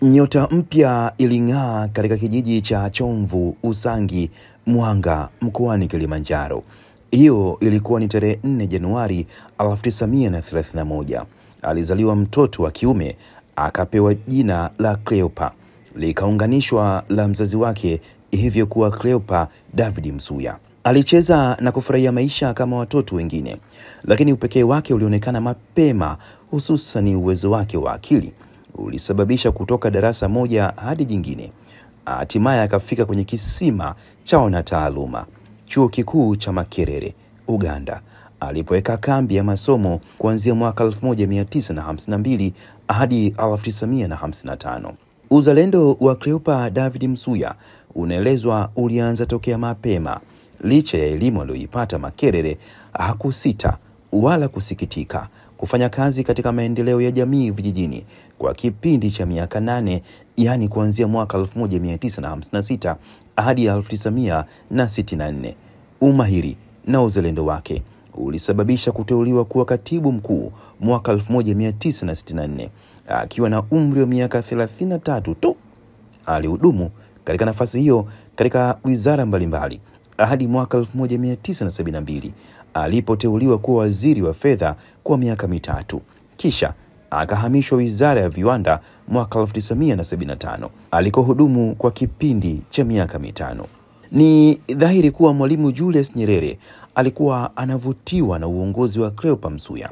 Nyota mpya iling'aa katika kijiji cha Chomvu, Usangi, Mwanga, mkoani Kilimanjaro. Hiyo ilikuwa ni tarehe 4 Januari 1931. Alizaliwa mtoto wa kiume, akapewa jina la Cleopa, likaunganishwa la mzazi wake, hivyo kuwa Cleopa David Msuya. Alicheza na kufurahia maisha kama watoto wengine, lakini upekee wake ulionekana mapema, hususan uwezo wake wa akili ulisababisha kutoka darasa moja hadi jingine. Hatimaye akafika kwenye kisima cha wanataaluma, Chuo Kikuu cha Makerere, Uganda, alipoweka kambi ya masomo kuanzia mwaka 1952 hadi 1955. Uzalendo wa Cleopa David Msuya unaelezwa ulianza tokea mapema. Licha ya elimu aliyoipata Makerere, hakusita wala kusikitika kufanya kazi katika maendeleo ya jamii vijijini kwa kipindi cha miaka 8, yani kuanzia mwaka 1956 hadi 1964. Umahiri na uzalendo wake ulisababisha kuteuliwa kuwa katibu mkuu mwaka 1964 akiwa na umri wa miaka 33 tu. Alihudumu katika nafasi hiyo katika wizara mbalimbali hadi mwaka 1972 alipoteuliwa kuwa waziri wa fedha kwa miaka 3. Kisha akahamishwa wizara ya viwanda mwaka 1975 alikohudumu kwa kipindi cha miaka 5. Ni dhahiri kuwa Mwalimu Julius Nyerere alikuwa anavutiwa na uongozi wa Cleopa Msuya.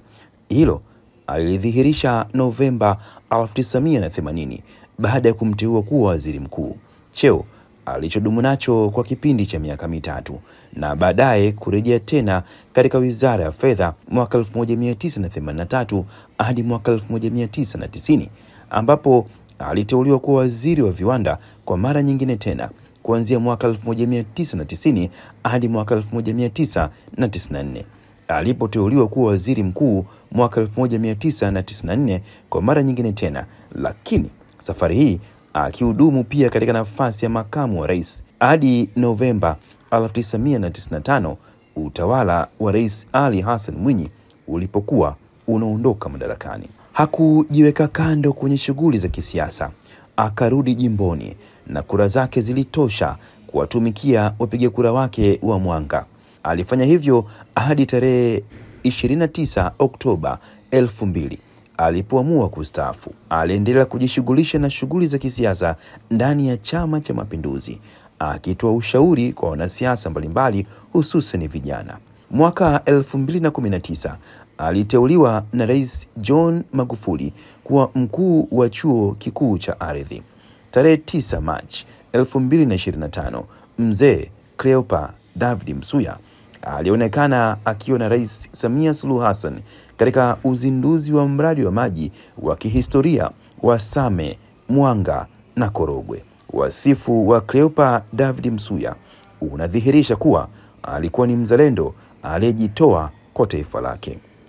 Hilo alilidhihirisha Novemba 1980 baada ya kumteua kuwa waziri mkuu, cheo alichodumu nacho kwa kipindi cha miaka 3, na baadaye kurejea tena katika wizara ya fedha mwaka 1983 hadi mwaka 1990 ambapo aliteuliwa kuwa waziri wa viwanda kwa mara nyingine tena kuanzia mwaka 1990 hadi mwaka 1994. Alipoteuliwa kuwa waziri mkuu mwaka 1994 kwa mara nyingine tena, lakini safari hii akihudumu pia katika nafasi ya makamu wa rais hadi Novemba 1995 utawala wa Rais Ali Hassan Mwinyi ulipokuwa unaondoka madarakani. Hakujiweka kando kwenye shughuli za kisiasa, akarudi jimboni na kura zake zilitosha kuwatumikia wapiga kura wake wa Mwanga. Alifanya hivyo hadi tarehe 29 Oktoba 2000 alipoamua kustaafu. Aliendelea kujishughulisha na shughuli za kisiasa ndani ya Chama cha Mapinduzi, akitoa ushauri kwa wanasiasa mbalimbali hususan vijana. Mwaka 2019 aliteuliwa na Rais John Magufuli kuwa mkuu wa Chuo Kikuu cha Ardhi. Tarehe 9 Machi 2025, Mzee Cleopa David Msuya alionekana akiwa na Rais Samia Suluhu Hassan katika uzinduzi wa mradi wa maji wa kihistoria wa Same, Mwanga na Korogwe. Wasifu wa Cleopa David Msuya unadhihirisha kuwa alikuwa ni mzalendo aliyejitoa kwa taifa lake.